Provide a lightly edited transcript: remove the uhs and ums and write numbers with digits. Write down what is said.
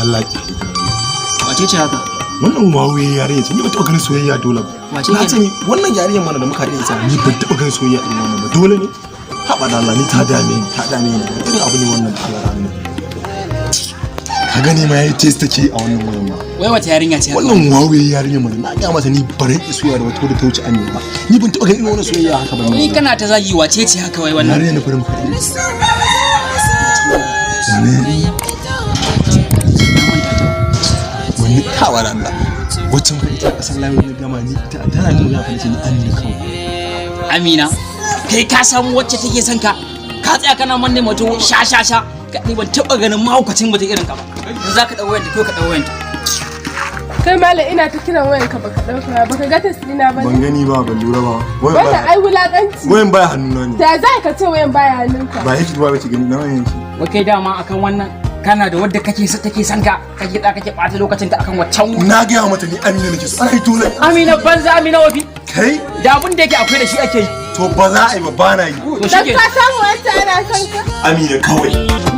Allah ya kiyaye. Wace ce haka? Wannan wawe yarinya ce, ni ban taɓa ganin soyayya dole ba. Wace Na ce? Ce ni wannan yarinyar mana da muka haɗe ita, ni ban taɓa ganin soyayya irin wannan ba. Dole ne? Haɓa da Allah, ni ta dame ni, ta dame ni. Irin abu ne wannan da Allah rana. Ka gani ma yayi test take a wannan wayan ma. Wai wata yarinya ce haka? Wannan wawe yarinyar mana, na ga mata ni baran iya soyayya da wata wadda ta wuce Amina ba. Ni ban taɓa ganin irin wannan soyayya haka ba. Ni kana ta zagi, wace ce haka wai wannan? Yarinyar na farin muka haɗe. Wani Na manta ta. Wani kawa da Allah. Wacce muka ita kasar lamin na gama ni ita tana nuna ya fa, ni Amina kawai. Amina, kai ka samu wacce take son ka, ka tsaya kana manne mutum sha sha sha. Ni ban taba ganin mahaukacin mutum irin ka ba. In za ka ɗau wayanta ko ka ɗau wayanta. Kai malam, ina ta kiran wayanka baka ɗauka ba, baka ga text ɗina ba Ban ne? gani ba, ban lura ba. Wayan Wannan baya ai wulakanci. Wayan baya hannuna ne. Da za ka ce wayan baya hannunka? Ba yake duba ba ki gani na wayan ki. Wai kai dama akan wannan kana da wadda kake so take son ka, kake da kake ɓata lokacin ka akan waccan. Na gaya mata ni Amina nake so. Ai dole. Amina banza, Amina wafi. Kai. Da abin da yake akwai da shi ake yi. To ba za a yi ba, ba na yi. To Dan shi ka samu wacce ana son ka. Amina kawai.